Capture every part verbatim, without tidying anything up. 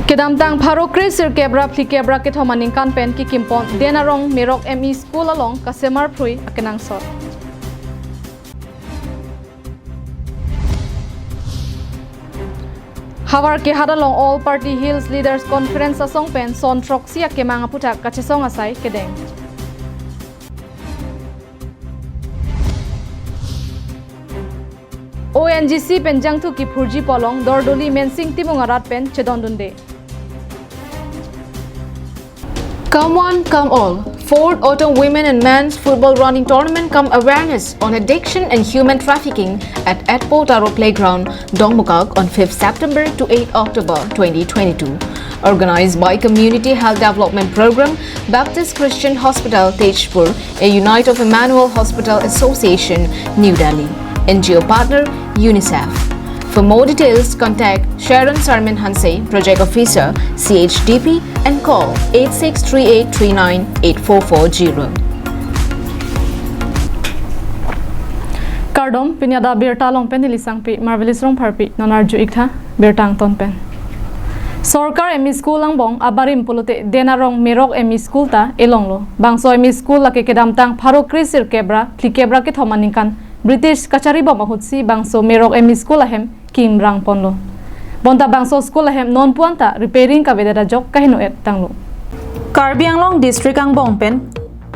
Kedamtang pharo kre sirkep ra phlikep ra kethom aningkan pen kikimpon Den Arong Merok M E School along kasemar phrui akenangsot. Havar Kehat along All Party Hills Leaders Conference asong pen son throksi akemang aphuthak kachesong asai kedeng. O N G C pen jangthu kiphurji pu along Dordoli Mensing Timung arat pen chedondunde. Come one, come all. Fourth Autumn Women and Men's Football Running Tournament cum awareness on addiction and human trafficking at Etpo Taro Playground, Dongmukak on fifth September to eighth October twenty twenty-two. Organized by Community Health Development Program, Baptist Christian Hospital, Tezpur, a unit of Emmanuel Hospital Association, New Delhi. N G O partner, UNICEF. For more details, contact Sharon Sarmin Hanse, Project Officer, C H D P, and call eight six three eight three nine eight four four zero. Kardom, pini adak birta along pen neli sangpi Marvelous Rongpharpi, non arju-ik tha birta angton pen. Sorkar M E School angbong abarim pulote Den Arong Merok M E School ta elonglo. Bangso M E School lake kedamtang pharo kre sirkep ra phlikep ra kethom aningkan British kacharibom ahutsi bangso Merok M E School ahem kimrang ponlo. Bonta bangso school ahem non pu anta repairing kavedet ajok kaheno-et tanglo. Karbi Anglong District angbong pen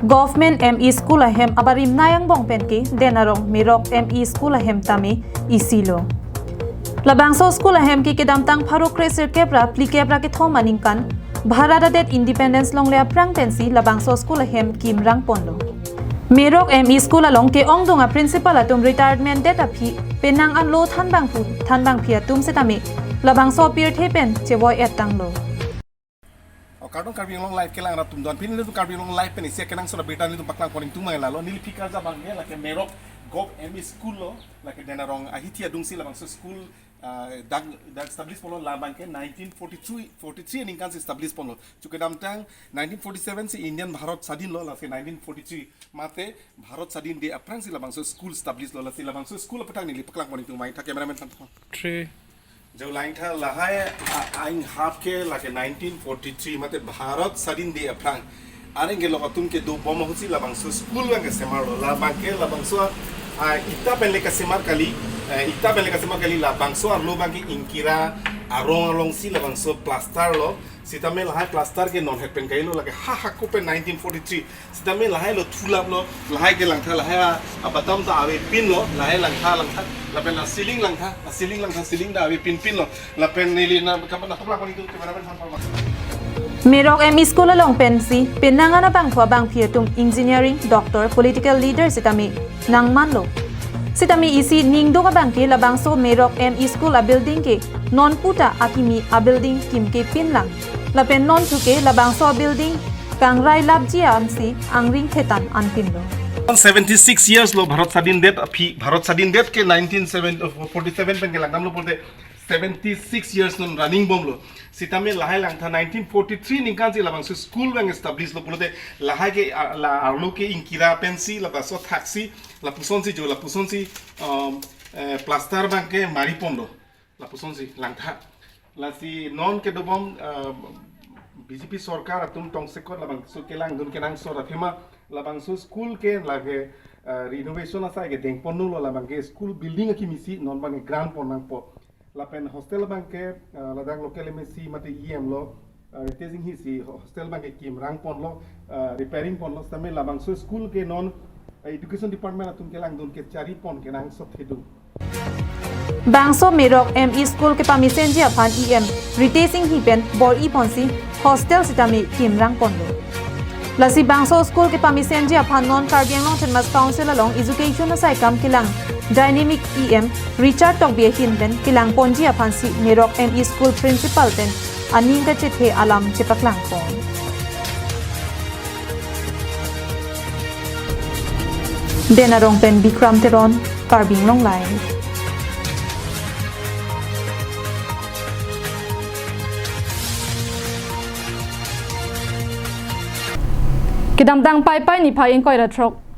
Government M E School ahem abarim nai angbong pen ke Den Arong Merok M E School ahem tame isilo. Labangso school ahem ke kedamtang pharo kre sirkep ra phlikep ra kethom aningkan Bharat adet independence longle aphrang pensi labangso school ahem kimrang ponlo. Merok M E School along ke-ongdung a principal atum retirement det aphi penang anlo thanbangphu thanbangphi atum setame labangso pirthe pen chevoi-et tanglo. O kardom Karbi Anglong Live kelang rat atum don, pini nelitum Karbi Anglong Live pen isi akenangsot abirta nelitum paklang pon ingtung mai lalo. Neli phika ja abang ke lake Merok Gov M E School lo, lake Den Arong ahithi adungsi labangso school, ah, dak, dak establish ponlo, labang ke nineteen forty-three, forty-three aningkan si establish ponlo. Chuke kedamtang nineteen forty-seven si Indian Bharat sadin lo, lasi nineteen forty-three mate Bharat sadin de aphrang si labangso school establish lo, lasi labangso school aphuthak neli paklang pon ingtung mai tha, cameraman than. Three. Jo langtha lahai a-, ainghap ke lake nineteen forty-three mate Bharat sadin de aphrang areng kelok atum kedobom ahutsi labangso school abang kesemarlo, labang ke labangso, ah, ita pen le kasemar kali, eh, ita pen le kasemar kali, labangso arlo abang ke ingkira arong alongsi labangso plaster lo, sitame lahai plaster ke non het pen kailo, lake ha hako pen nineteen forty-three. Sitame lahai lo thulap lo, lahai ke langtha, lahai a, abatam ta avepin lo, lahai langtha, langtha, lapen la ceiling langtha, la ceiling langtha, ceiling ta avepin pin lo, lapen neli na kapan na thok lakon itu cameraman than pon. Merok M E School along pensi penang an abangphu abangphi atum engineering, doctor, political leader sitame nangmanlo. Sitame isi ningduk abang ke labangso Merok M E School a building ke non pu ta akimi a building kimke pinlang. Lapen non thu ke labangso a building kangrai lapji ansi angring thetan anpinlo. Seventy-six years lo Bharat sadin det aphi, Bharat sadin det ke nineteen forty-seven pen ke langdamlo pulote seventy-six years non running bomlo. Sitame lahai langtha nineteen forty-three aningkan si labangso school abang establish lo pulote lahai ke, ah, la arlo ke ingkira pensi labangso thaksi lapusonsi jo lapusonsi, um, eh, plaster abang ke mari ponlo. Lapusonsi langtha. Lasi non kedobom, ah, B J P sorkar atum tongsekot labangso kelangdun kenangsot athema labangso school ke lake, ah, renovation asai ke dengponlo, labang ke school building akimi si non abang ke grant pon nangpo. Lapen hostel abang ke, ah, ladak local M A C mate E M lo, ah, Ritesh Enghi si hostel abang ke kimrang ponlo, ah, repairing ponlo, sitame labangso school ke non, ah, education department atum kelangdun kechari pon kenangsot hedung. Bangso Merok M E School kepamesenji aphan E M Ritesh Enghi pen bor-i ponsi hostel sitame kimrang ponlo. Lasi bangso school kepamesenji aphan non Karbi Anglong Autonomous Council along education asai kam kelang dynamic E M Richard Tokbi ahin pen kelang ponji aphansi Merok M E School principal pen aning kachethe alam chepaklang pon. Den Arong pen Bikram Teron, Karbi Anglong Live. Kedamtang Paipai niphai ingkoi ra throk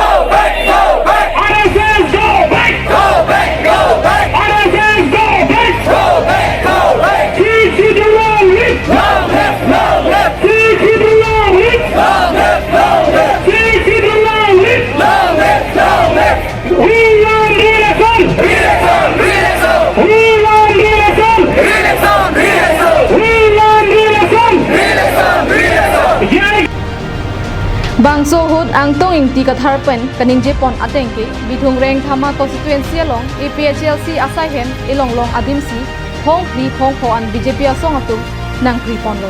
Go back, go back. R S S, go back. Go back, go back. R S S, go back. Go back, go back. Teaching the long live. Long live, long live. Teaching the long live. Long live, long live. Teaching the long live. Long live, long live. We want re-election. Re-election, re-election. We want re-election. Re-election, re-election. We want re-election. Re-election, re-election. Jai. Bangso ahut Angtong Ingti Kathar pen kaningje pon ateng ke, Bithung Rengthama constituency along A P H L C asai hem elong long adimsi, phong phli phong pho an B J P asong atum nangpri ponlo.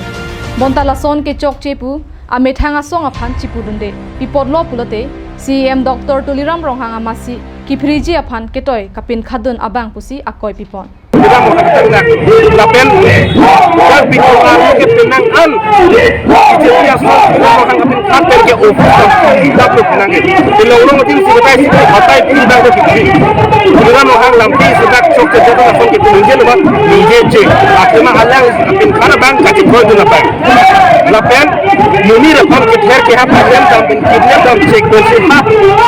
Bonta lason kechokche pu amethang asong aphan chipudunde pipotlo pulote, C E M Doctor Tuliram Ronghang amatsi kephriji aphan ketoi kapinkhatdun abang pusi akoi pipon. Lapen dak Bithung arlo ke penang an B J P asong Tuliram Ronghang kapinkhat pen ke office dap lo penang ke. Elong long adimsi batai si batai pi bang ke kipri. Tuliram Ronghang lampi si dak chokche jadon asong ke pinje lo ba pinje che. Athema alang kapinkhat abang kachikroidun abang. Lapen monit aphan kether kehap ahem dam pen kidnap dam chek pensi ha,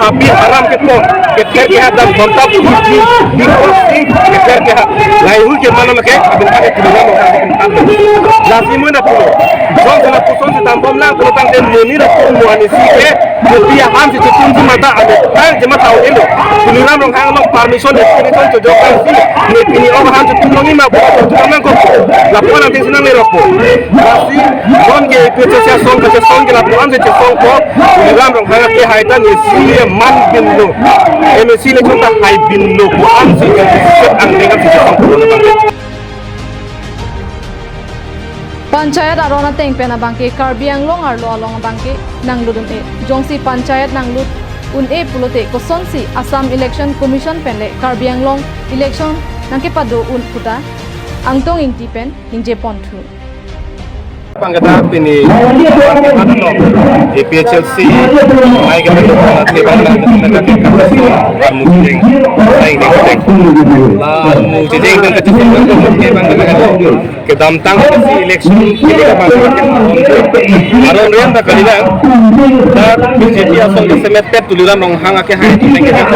abi haram kepo kether kehap dam bonta pu pu pu pu kether kehap. Lahei hui ke mane ke abang ke Tuliram Ronghang ke. Lasi mo na pu. Jongsi lapuson si dambom lang pulo tangte monit aphan mo anisi ke kopi ahan si chotun si mata ame tang jema tau elo. Tuliram Ronghang along permission de permission chojok kan si ne pini ong ahan chotun longi ma buat chotun nang ko. Lapuan anting si nanglerokpo. Lasi non ke A P H L C asong kachesong ke lapuan si chesongpo. Tuliram Ronghang ke hai ta ne si le man binlo. M A C le chota hai binlo. Puan si ke set ang dengan si chesongpo. Panchayat aron ateng pen abang ke Karbi Anglong arlo along abang ke nanglut un-e. Jongsi panchayat nanglut un-e pulote kosonsi Assam Election Commission pen le Karbi Anglong election nangkepado un puta Angtong Ingti pen ningje ponthu. Pangketa pini A P H L C mai ke pini te bang nang nang ke armu jeng, sai deng deng. La armu jeng deng kacil ke bang nang kedamtang si election ke bang nang. Aron rian ta kalilang. Da B J P asong ke semet pet Tuliram Ronghang ake hai tu nang ke dak.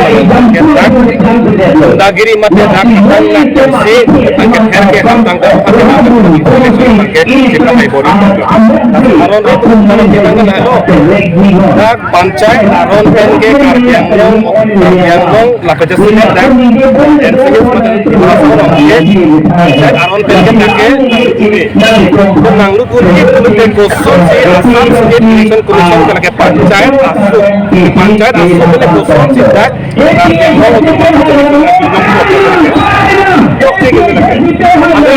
Dagiri mat dak tang nang si angke her ke hamtang ke election. Kita hai bori. Aron ri tu kita kita kan halo. Dak panchayat aron pen ke Karbi Anglong, Karbi Anglong lapen jasemet dak N C S mate Tripura Song ke panchayat aron pen ke dak ke nanglup un-e. Nanglup un-e pulote kosonsi Assam State Election Commission ke lake panchayat aso, panchayat aso ke kosonsi dak Karbi Anglong Autonomous Council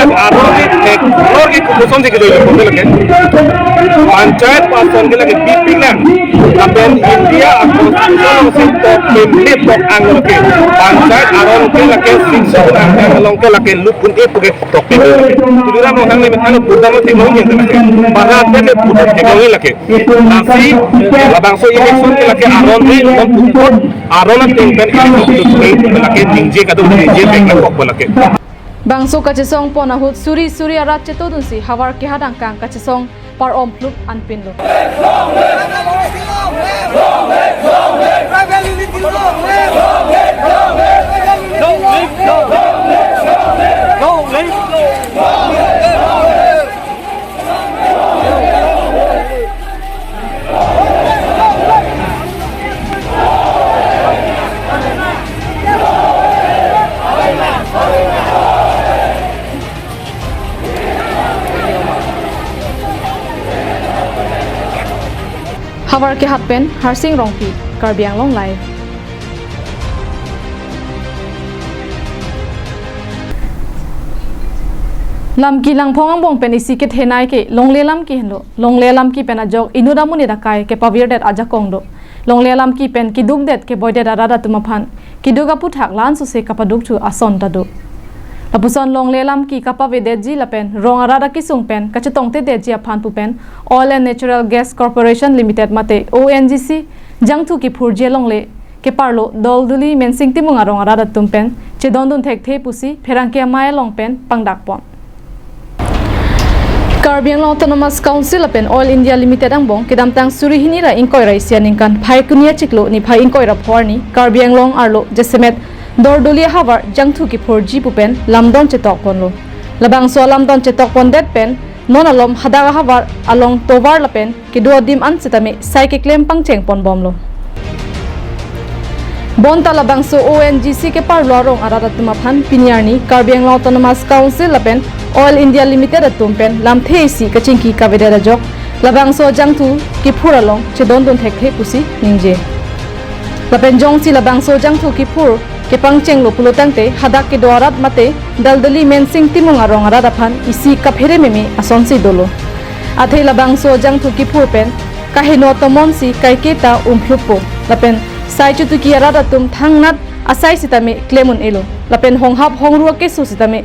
aron ke thek, aron ke kosonsi kedo lake. Panchayat ason ke lake bipik nang. Lapen India a-constitution along si tok pemit tok ang lake. Panchayat aron ke lake sixth schedule angkang along ke lake lup un-e pu ke tok pemit lake. Tuliram Ronghang le methang pudam lo theklong yen lake. Para ke pudam theklong yen lake. Lasi labangso election ke lake aron ri non pupot aron ateng pen election ke lake ningje kadung ningje pek lake kok lake. Bangso kachesong pon ahut suri suri arat chetodunsi havar kehat angkang kachesong par-om phlup anpinlo. Havar kehat pen Harsing Rongpi, Karbi Anglong Live. Lamki langphong angbong pen isi kethenei ke longle lamki henlo. Longle lamki pen ajok inut amonit akai kepavirdet ajakong do. Longle lamki pen kidukdet keboidet arat atum aphan kiduk aputhak la-an sose kapaduk thu ason ta do. Lapuson longle lamki kapavedetji lapen rong arat akesung pen kachetongtedetji aphan pu pen Oil and Natural Gas Corporation Limited mate O N G C jangthu kiphurji alongle keparlo Dolduli Mensing Timung arong arat atum pen chedondun thekthe pusi pherangke amei along pen pangdak pon. Karbi Anglong Autonomous Council lapen Oil India Limited angbong kedamtang suri hini ra ingkoi ra isi aningkan Phaikuni achiklo niphai ingkoi ra pho arni Karbi Anglong arlo jasemet Dolduli ahavar jangthu kiphurji pu pen lamdon chetok ponlo. Labangso alamdon chetok pondet pen non alom hadak ahavar along tovar lapen kedo adim an sitame sai keklem pangcheng ponbomlo. Bonta labangso O N G C keparlo arong arat atum aphan pini arni Karbi Anglong Autonomous Council lapen Oil India Limited atum pen lamthe isi kachingki kavedet ajok labangso jangthu kiphur along chedondun thekthe pusi ningje. Lapen jongsi labangso jangthu kiphur kepangchenglo pulotangte hadak kedo arat mate Dolduli Mensing Timung arong arat aphan isi kaphere meme asonsi dolo. Athe labangso jangthu kiphur pen kaheno tomonsi kaiketa umphlupo. Lapen sai chutuki arat atum thangnat asai sitame klem un-elo. Lapen honghap hongru akeso sitame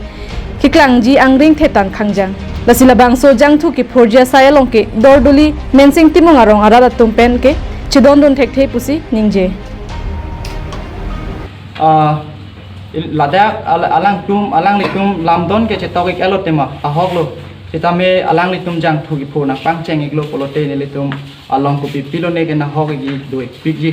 keklangji angring thetan khangjang. Lasi labangso jangthu kiphurji asai along ke Dolduli Mensing Timung arong arat atum pen ke chedondun thekthe pusi ningje. Ah, il-, ladak al-, alangtum, alanglitum lamdon ke chetok-ik-etlo tema, ahoklo. Sitame alanglitum jangthu kiphur nangpangcheng-iklo pulote nelitum along kopi pilone ke nahok-ikji do-ikpikji.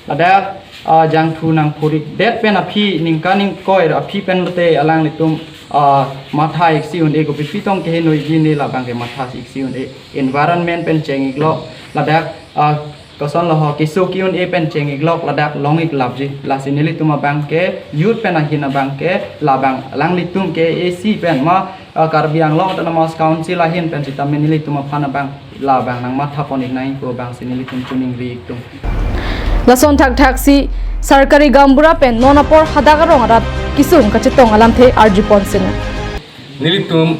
Ladak, ah, jangthu nangphur-ikdet pen aphi ningkan ingkoi ra aphi pen lote alanglitum, ah, matha-iksi un-e, kopi pitong keheno-ikji ne labang ke matha-iksi un-e. Environment pen cheng-iklo ladak, ah, kosonlo ho, keso ki-un-e pen cheng-iklok ladak long-iklapji. Lasi nelitum abang ke youth pen ahin abang ke labang alanglitum ke A C pen ma, ah, Karbi Anglong Autonomous Council ahin pen sitame nelitum aphan abang labang nangmatha pon-ik nangji pu abangsi nelitum choningri-ik tum. Lason thakthaksi sarkari gaonbura pen non apor hadak arong arat kesung kachetong alamthe arju pon sinang. Nelitum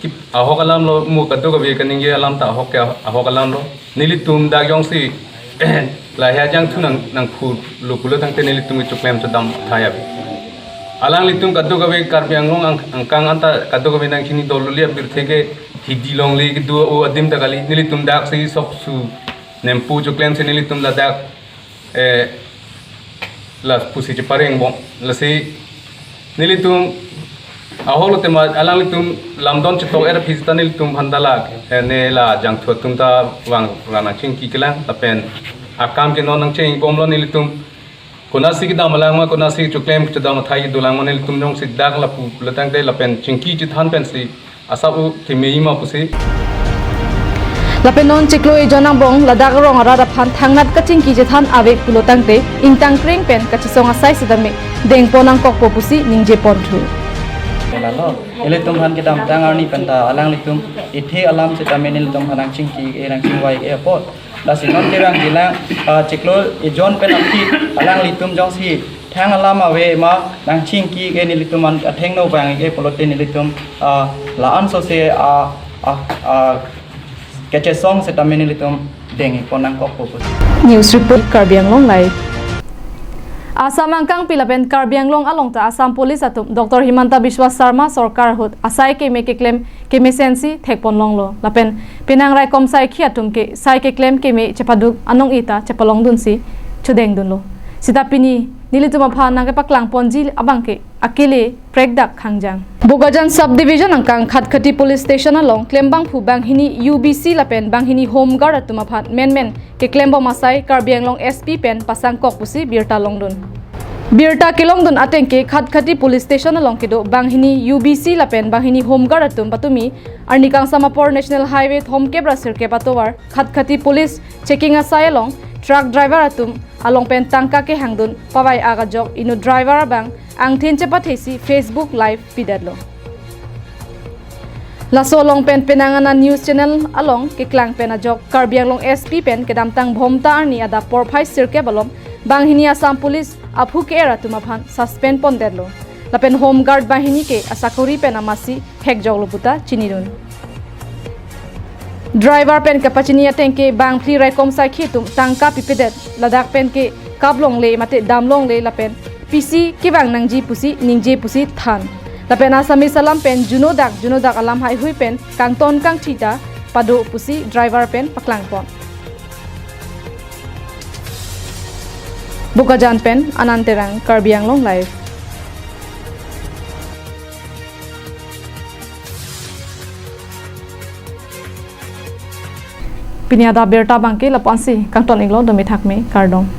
kip-, ahok alamlo, mo kadokave kaningje alam ta ahok ke ah-, ahok alamlo. Nelitum dak jongsi lahai ajangthu nang, nangphurlo pulotangte nelitum kechoklem chodam thai ave. Alanglitum kadokave Karbi Anglong ang-, angkang anta kadokave nangchini Dolduli abirthe ke hidi longle kedo adim ta kali. Nelitum daksi soksu nempu choklemsi nelitum ladak, eh, la pusi cheparengbom. Lasi nelitum ahoklo tema alanglitum lamdon chetok-et aphi sita nelitum aphan ta la, eh, ne la jangthu atum ta vang ra nangchingki kelang lapen akam ke non nangchengbomlo. Nelitum konatsi kedam alang ma, konatsi choklem chodam athai dolang ma, nelitum jongsi dak lapu pulotangte lapen chingki chethan pensi asap u theme ima pusi. Lapen non chiklo ejon angbong ladak arong arat aphan thangnat kachingki chethan ave pulo tangte ingtang kreng pen kachesong asai sitame dengpon nangkokpo pusi ningje ponthu. Lalo, ilitum aphan kedamtang arni penta alanglitum ithe alam sitame nelitum aphan nangchingki-e nangchingvai-e apot. Lasi non kevang jilang, ah, chiklo ejon pen aphi alanglitum jongsi thang alam ave ma nangchingki-e nelitum an athengno vang-e pulote nelitum, ah, la-an sose, ah, ah, ah, kachesong sitame nelitum dengpon nangkokpo pusi. News report, Karbi Anglong Live. Assam angkangpi lapen Karbi Anglong along ta Assam Police atum Doctor Himanta Biswa Sarma sorkar ahut asai keme keklem kemesensi thekpon longlo. Lapen penang raikom saikhi atum ke sai keklem keme chepaduk anong-e ta chepalongdunsi chodengdunlo. Sita pini nelitum aphan nangkepaklang ponji abang ke akele prekdak khangjang. Bokajan Subdivision angkang Khatkhati Police Station along klembangphu banghini U B C lapen banghini Home Guard atum aphan menmen keklembom asai Karbi Anglong S P pen pasangkok pusi birta longdun. Birta kelongdun ateng ke Khatkhati Police Station along kedo banghini U B C lapen banghini Home Guard atum patumi arni kangsam apor National Highway thomkep ra sirkep atovar Khatkhati Police checking asai along truck driver atum along pen tangka kehangdun pavai-ak ajok inut driver abang angthin chepathesi Facebook Live pidetlo. Laso along pen penang ana news channel along keklang pen ajok Karbi Anglong S P pen kedamtang Bhomta arni adap porphai sirkep alom banghini Assam Police aphu ke-er atum aphan suspend pondetlo. Lapen Home Guard banghini ke asakori pen amasi hekjoklo puta chinidun. Driver pen kapachini ateng ke bangphli raikom saikhi atum tangka pipedet, ladak pen ke kaplongle mate damlongle lapen pisi kevang nangji pusi ningje pusi than. Lapen Assamese alam pen junodak junodak alam haihui pen kangton kangthi ta pado pusi driver pen paklangpon. Bokajan pen Anand Terang, Karbi Anglong Live. Pini adap birta abang ke lapu-ansi kangton-iklo, dome thakme, kardom.